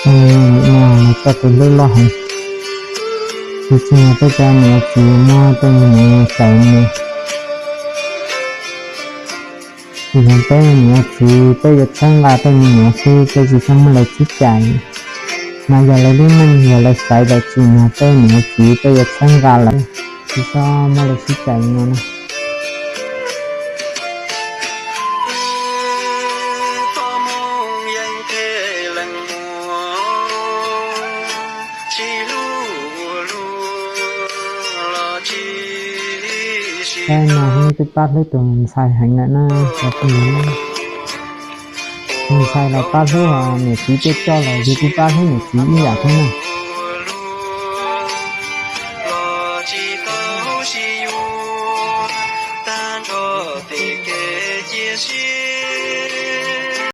Nim no los txog tus hlub loj heev, tsis tsim nyog peb cov niam txiv muab tej me nyuam xaiv mus. Tsim nyog peb niam txiv peb yuav txhawb nqa tej me nyuam xwb, peb tsis txhob muab lawv txib cais. Mas yog lawv lub neej yog lawv xaiv lawm, tsim nyog peb niam txiv peb yuav txhawb nqa lawm, tsis txhob muab lawv txib cais no na. Peb no twb pab hlub tus ntxhais heev lawm na, tus ntxhais los pab hlub, niam txiv coj coj los yus kuj pab hlub niam txiv ib yam thiab na.